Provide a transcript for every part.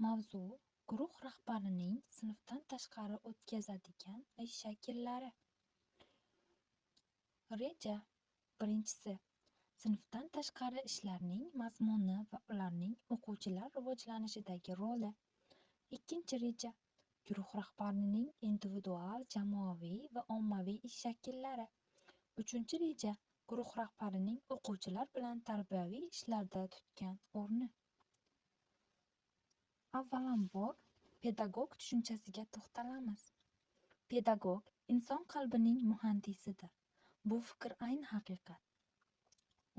Mavzu: guruh rahbarining sinfdan tashqari o'tkazadigan ish shakllari. Reja. Birinchisi: sinfdan tashqari ishlarning mazmuni va ularning o'quvchilar rivojlanishidagi roli. Ikkinchi reja: guruh rahbarining individual, jamoaviy va ommaviy ish shakllari. Uchinchi reja: guruh rahbarining o'quvchilar bilan tarbiyaviy ishlarda tutgan o'rni. Avvalambor, pedagog tushunchasiga to'xtalamiz. Pedagog inson qalbining muhandisidir. Bu fikr ayni haqiqat.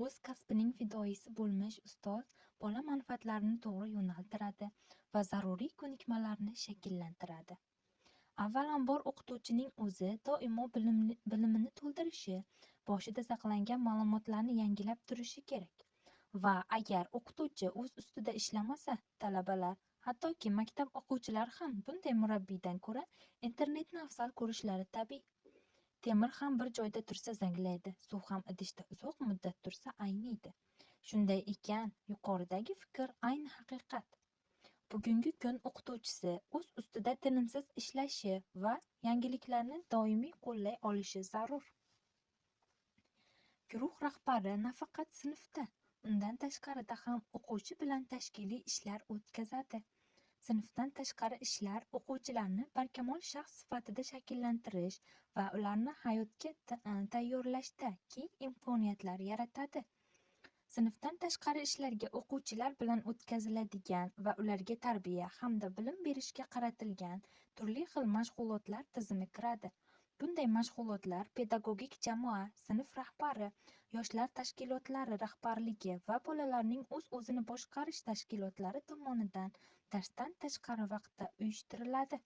O'z kasbining fidoyisi bo'lmish ustoz bola manfaatlarini to'g'ri yo'naltiradi va zaruriy ko'nikmalarni shakllantiradi. Avvalambor, o'qituvchining o'zi doimo bilimini to'ldirishi, boshida saqlangan ma'lumotlarni yangilab turishi kerak. Va agar o'qituvchi o'z ustida ishlamasa, talabalar, hattoki maktab o'quvchilari ham bunday murabbiydan ko'ra internetni afzal ko'rishlari tabiiy. Temir ham bir joyda tursa zanglaydi, suv ham idishda uzoq muddat tursa ayniydi. Shunday ekan, yuqoridagi fikr ayni haqiqat. Bugungi kun o'qituvchisi o'z ustida tinimsiz ishlashi va yangiliklarni doimiy qo'llay olishi zarur. Guruh rahbari nafaqat sinfda, undan tashqarida ham o'quvchi bilan tashkiliy ishlar o'tkazadi. Sinfdan tashqari ishlar o'quvchilarni barkamol shaxs sifatida shakllantirish va ularni hayotga tayyorlashda keng imkoniyatlar yaratadi. Sinfdan tashqari ishlarga o'quvchilar bilan o'tkaziladigan va ularga tarbiya hamda bilim berishga qaratilgan turli xil mashg'ulotlar tizimi kiradi. Bunday mashg'ulotlar pedagogik jamoa, sinf rahbari, yoshlar tashkilotlari rahbarligi va bolalarning o'z-o'zini boshqarish tashkilotlari tomonidan darsdan tashqari vaqtda uyushtiriladi.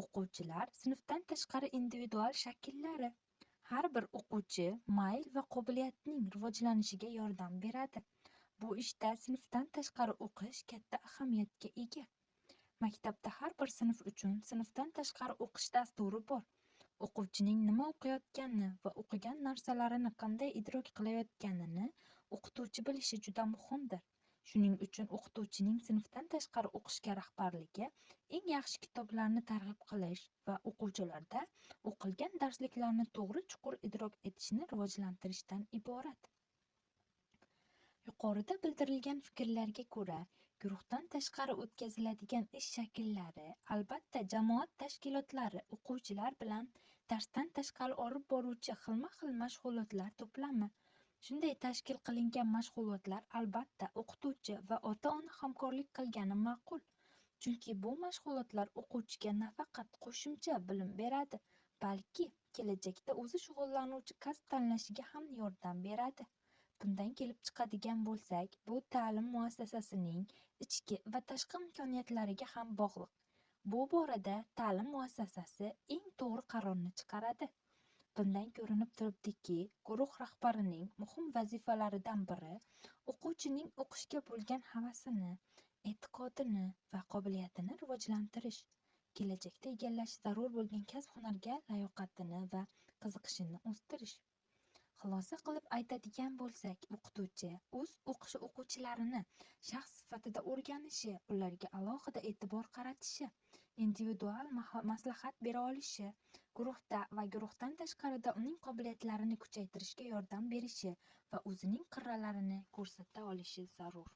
O'quvchilar sinfdan tashqari individual shakllari har bir o'quvchi mayl va qobiliyatining rivojlanishiga yordam beradi. Bu ishda sinfdan tashqari o'qish katta ahamiyatga ega. Maktabda har bir sinf uchun sinfdan tashqari o'qish dasturi bor. O'quvchining nima o'qiyotganini va o'qigan narsalarini qanday idrok qilayotganini o'qituvchi bilishi juda muhimdir. Shuning uchun o'qituvchining sinfdan tashqari o'qishga rahbarligi eng yaxshi kitoblarni targ'ib qilish va o'quvchilarda o'qilgan darsliklarni to'g'ri, chuqur idrok etishni rivojlantirishdan iborat. Yuqorida bildirilgan fikrlarga ko'ra, guruhdan tashqari o'tkaziladigan ish shakllari, albatta, jamoat tashkilotlari o'quvchilar bilan darsdan tashqari olib boruvchi xilma-xil mashg'ulotlar to'plami. Shunday tashkil qilingan mashg'ulotlar, albatta, o'qituvchi va ota-ona hamkorlik qilgani ma'qul. Chunki bu mashg'ulotlar o'quvchiga nafaqat qo'shimcha bilim beradi, balki kelajakda o'zi shug'ullanuvchi kasb tanlashiga ham yordam beradi. Bundan kelib chiqadigan bo'lsak, bu ta'lim muassasasining ichki va tashqi imkoniyatlariga ham bog'liq. Bu borada ta'lim muassasasi eng to'g'ri qarorni chiqaradi. Bundan ko'rinib turibdiki, guruh rahbarining muhim vazifalaridan biri o'quvchining o'qishga bo'lgan havasini, e'tiqodini va qobiliyatini rivojlantirish, kelajakda egallashi zarur bo'lgan kasb-hunarga layoqatini va qiziqishini o'stirish. Xulosa qilib aytadigan bo'lsak, o'qituvchi o'z o'quvchilarini shaxs sifatida o'rganishi, ularga alohida e'tibor qaratishi, individual maslahat bera olishi, guruhda va guruhdan tashqarida uning qobiliyatlarini kuchaytirishga yordam berishi va o'zining qirralarini ko'rsata olishi zarur.